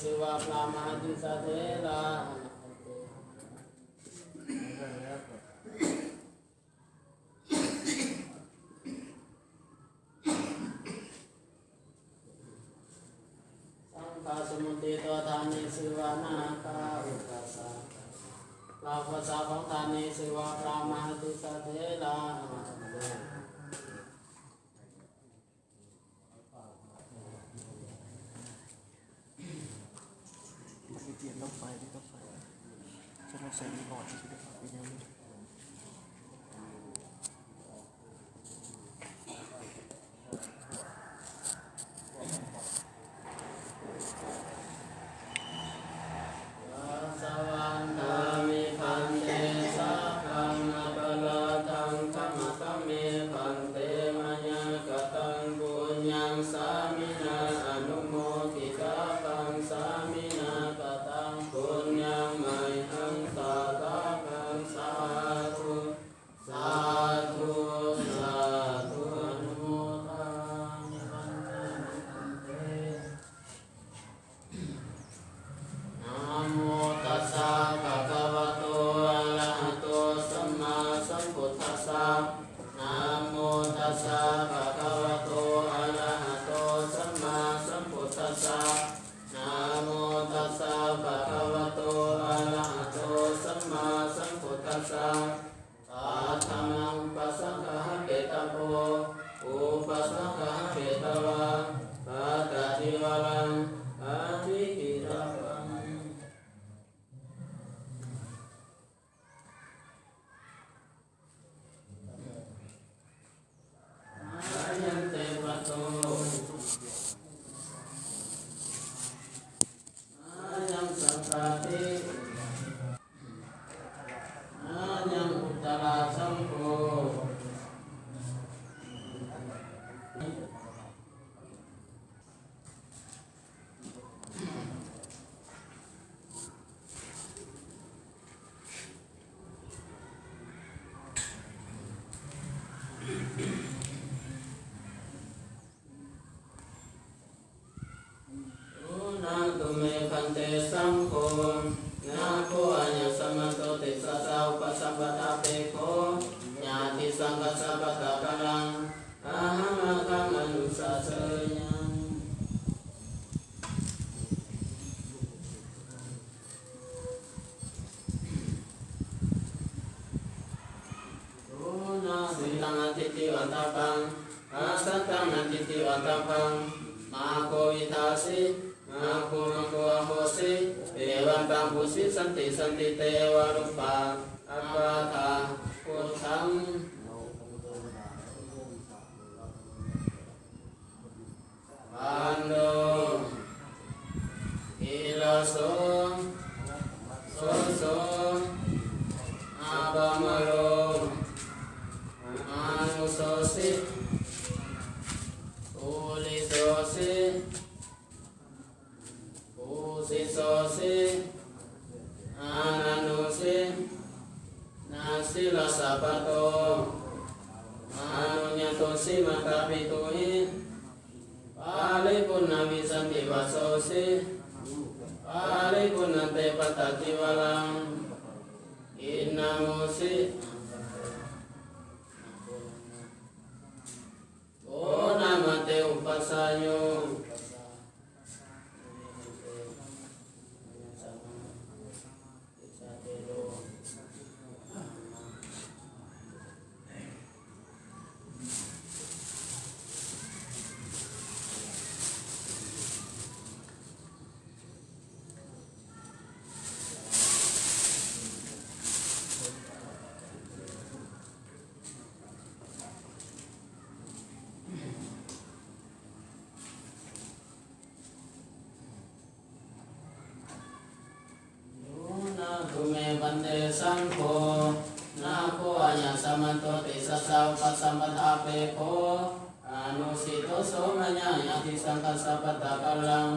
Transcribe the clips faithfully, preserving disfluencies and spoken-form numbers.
Sīvā brāhmaṇā disā therā. Saṅghā sumuttito dānī sīvā nāgā upāsakā. พระอุปัสสกะของท่านนี้ชื่อว่าพระมหาติสสะเถระ Vandāmi bhante saggaṃ aparādhaṃ khamatha me bhante mayā kataṃ puññaṃ sāminā anumoditabbaṃ sāminā kataṃ puññaṃ mayhaṃ dātabbaṃ sādhu. Sādhu, sādhu, anumodāmi bhante. Namo tassa bhagavato arahato sammāsambuddhassa. Namo tassa bhagavato arahato sammāsambuddhassa. Namo tassa bhagavato arahato sammāsambuddhassa. Paṭhamā upasakā petabbo, upasakā petvā, pattacīvaraṃ ādikkhitabbaṃ. Ayante patto, ayaṃ saṅghāṭi, ayaṃ uttarāsaṅgo. Suṇātu me bhante saṅgho, nāgo ayaṃ samantoti sassā upasampadāpekkho, ñātisaṅghassa pattakallaṃ, ahaṃ āgaṃ anussāseyyaṃ. Suṇātu, idaṃ āditti vattabbaṃ, asantaṃ āditti vattabbaṃ, mā kho vidāsi, mā kho maṅko ahosi, evaṃ taṃ pūjissanti santi devā rūpā appādā buddhaṃ. Bhaṇḍu, gilāso, soso, appamāro, mānusosi, purisosi, pūjisosi, anandosi, nasi rājabhaṭo, anuññātosi mātāpitūhi, paripūrṇavīsanti vajjosi, paripūrṇante pattacīvaraṃ, kinnāmosi. Ko nāma te upajjhāyo? Suṇātu me bhante saṅgho, nāgo ayaṃ samantoti sassā upasampadāpekkho, anussito so mayā ñātisaṅghassa pattakallaṃ,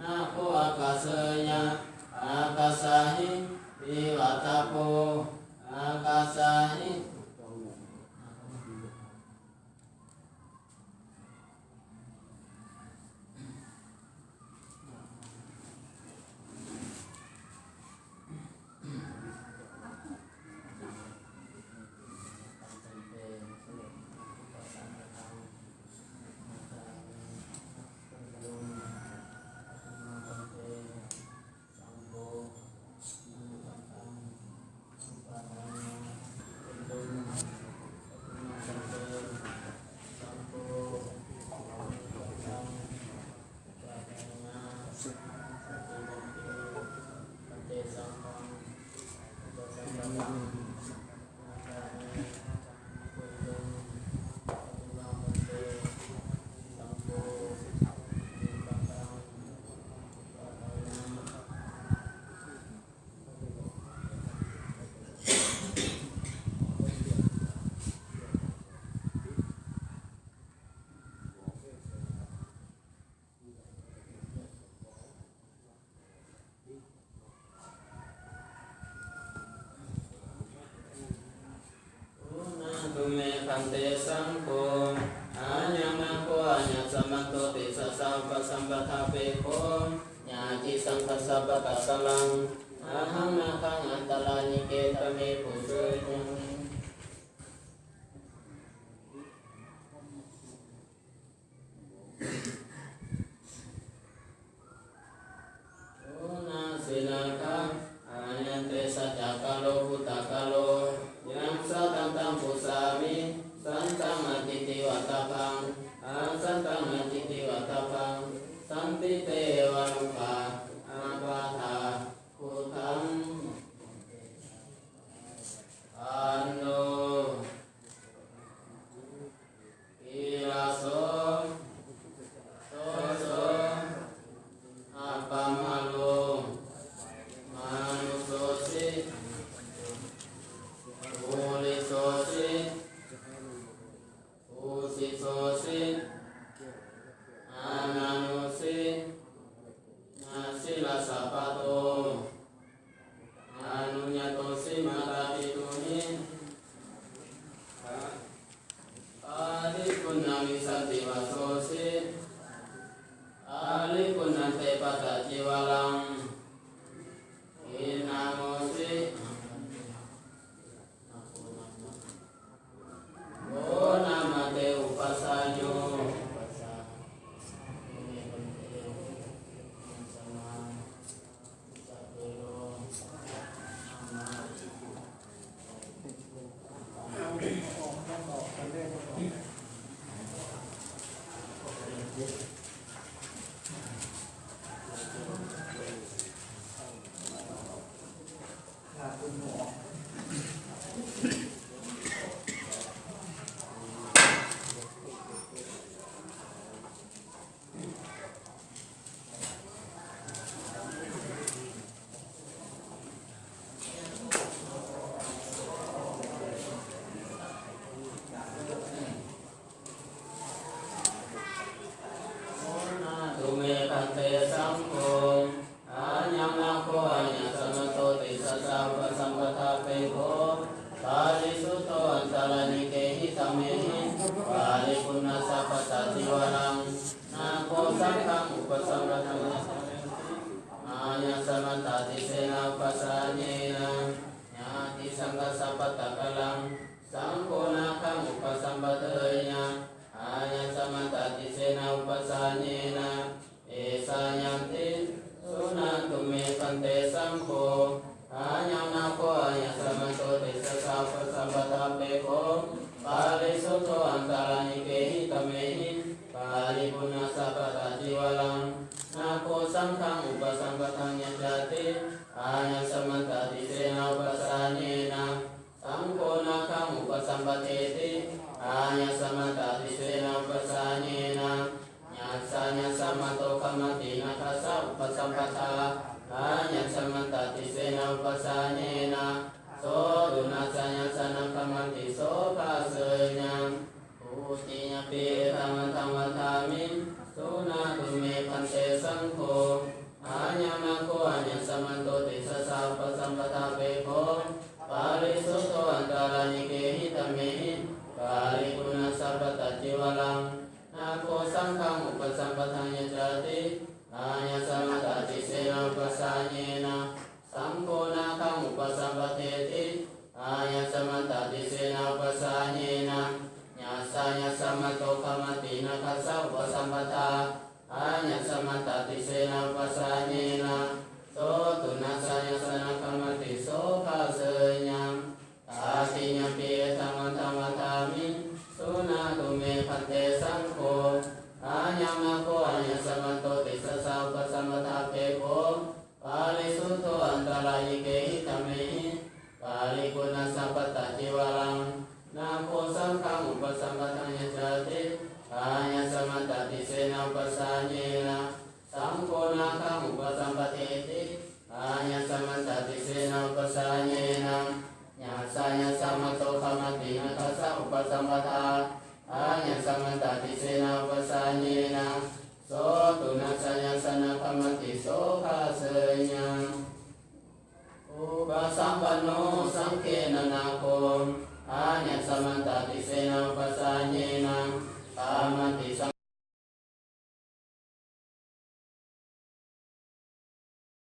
nāgo āgaccheyya, āgacchāhi, ti vattabbo, āgacchāhi. me bhante saṅgho, ayaṃ nāgo āyasmato tissassa upasampadāpekkho, yadi saṅghassa pattakallaṃ, ahaṃ nāgaṃ antarāyike taṃ me pūjeyyaṃ. Unāsi nāgā, ayante saccakālo bhūtakālo, yaṃ jātaṃ taṃ pūjāmi, jantaṃ āditvā dabbaṃ, ajantaṃ āditvā dabbaṃ, santi te evarūpā, appaṭivatā guttā. Taṇṇo, kilāso, doso, appamāro, mānusosi, purisosi, bhūsisosi, amānusi, nāsi rājabhaṭo, anuññātosi mātāpitūhi, paripuṇṇavīsativassosi, paripuṇṇaṃ te pattacīvaraṃ, khiṇamosi, ko nāma te upajjhāyo. Suṇātu me bhante saṅgho, ayaṃ nāgo āyasmato tissassa upasampadāpekkho, parisuddho antarāyikehi dhammehi, paripuṇṇassa pattacīvaraṃ, nāgo saṅghaṃ upasampadaṃ, āyasmatā tissena upajjhāyena, yadi saṅghassa pattakallaṃ, saṅgho nāgaṃ upasampādeyya, āyasmatā tissena upajjhāyena, esa ñatti. Suṇātu me bhante saṅgho, ayaṃ nāgo āyasmato tissassa upasampadāpekkho, parisuddho antarāyikehi dhammehi, paripuṇṇassa pattacīvaraṃ, nāgo saṅghaṃ upasampadaṃ yadi, āyasmatā tissena upajjhāyena, saṅgho nāgaṃ upasampādeti, āyasmatā tissena upajjhāyena, yassāyasmato khamati nāgassa upasampadā, āyasmatā tissena upajjhāyena, so tu nassāyassa nakkhamati, so bhāseyyaṃ. Dutiyampi etamatthaṃ vadāmi, suṇātu me bhante saṅgho, ayaṃ nāgo āyasmato tissassa upasampadāpekkho, parisuddho antarāyikehi dhammehi, paripuṇṇassa pattacīvaraṃ, nāgo saṅghaṃ upasampadaṃ yadi, āyasmatā tissena upajjhāyena, saṅgho nāgaṃ upasampādeti, āyasmatā tissena upajjhāyena, yassāyasmato khamati nāgassa upasampadā, āyasmatā tissena upajjhāyena, so tu nassāyassa nakkhamati, so bhāseyyaṃ. Tatiyampi etamatthaṃ vadāmi, suṇātu me bhante saṅgho, ayaṃ nāgo āyasmato tissassa upasampadāpekkho, parisuddho antarāyikehi dhammehi, paripuṇṇassa pattacīvaraṃ, nāgo saṅghaṃ upasampadaṃ yadi, āyasmatā tissena upajjhāyena, saṅgho nāgaṃ upasampādeti, āyasmatā tissena upajjhāyena, yassāyasmato khamati nāgassa upasampadā, āyasmatā tissena upajjhāyena, so tu nassāyassa nakkhamati, so bhāseyyaṃ. Upasampanno saṅghena nā